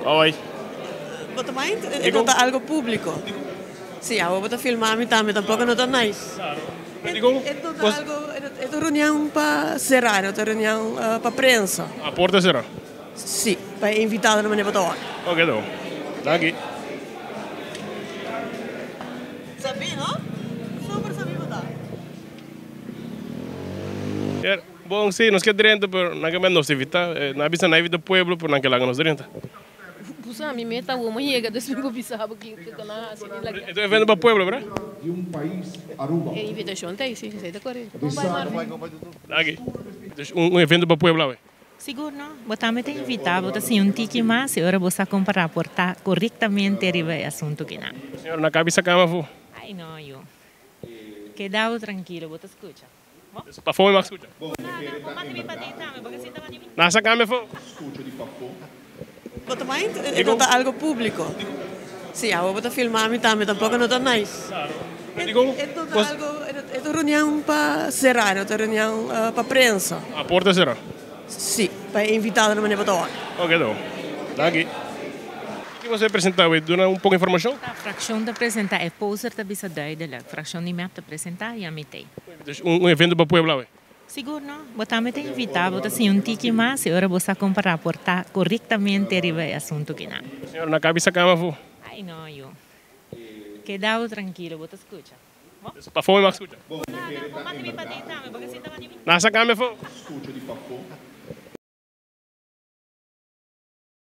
Bye bye. Bo ta mind? E no ta algo publico. Si, awo bo ta filma mi tambe, tampoco no ta nice. E no ta algo, e ta un reunion pa cera, no ta un reunion pa prensa. A porta cera? Si, pa e invitadonan manera bo ta wak. Ok do. Danki. Sabí, no? Super sabí bo ta. Bon, si, nos ke drenta, pero nan ke manda nos evita. Nan a bisa nan evita pueblo, pero nan ke laga nos drenta. Busa mi meta awor mi yega despues bo bisa bo kiko nan hasi di laga. E ta un evento pa pueblo, bra? E invitacion ta ei, si, esei ta korekto. Kon bai Marvin? Danki. Dus un evento pa pueblo awe. Sigur no. Bo tambe ta invita, bo ta siña un tiki mas i ora bo sa kon pa raporta korektamente riba e asuntu kinan. Señora, nan ka bisa kama afó. Ai no, yu. Keda bo trankilo, bo ta skucha. Pafó mi mag skucha. Nan sa kambia afó. Bo ta mind? E no ta algo publico. Si, awo bo ta filma mi tambe tampoco no ta nice. E no ta algo, e ta un reunion pa cera, e no ta un reunion pa prensa. A porta cera? Si, pa e invitadonan manera bo ta wak. Ok do. Danki. Ki bo a presenta awe? Duna un poco informacion. Ta fraccion ta presenta, e poster ta bisa duidelijk. Fraccion di mep ta presenta y ami t'ey. Dus un evento pa pueblo awe? Sigur no. Bo tambe ta invita, bo ta siña un tiki mas y ora bo sa con pa raporta corectamente riba e asunto kinan. Señora, na cabisa cama afo. Ay no, yu. Keda bo trankilo, bo ta scucha. Bo? Pafó mi mag scucha. No, no, bo manda mi paden tambe, bo ke sinta banda mi? Na sa cambia afo.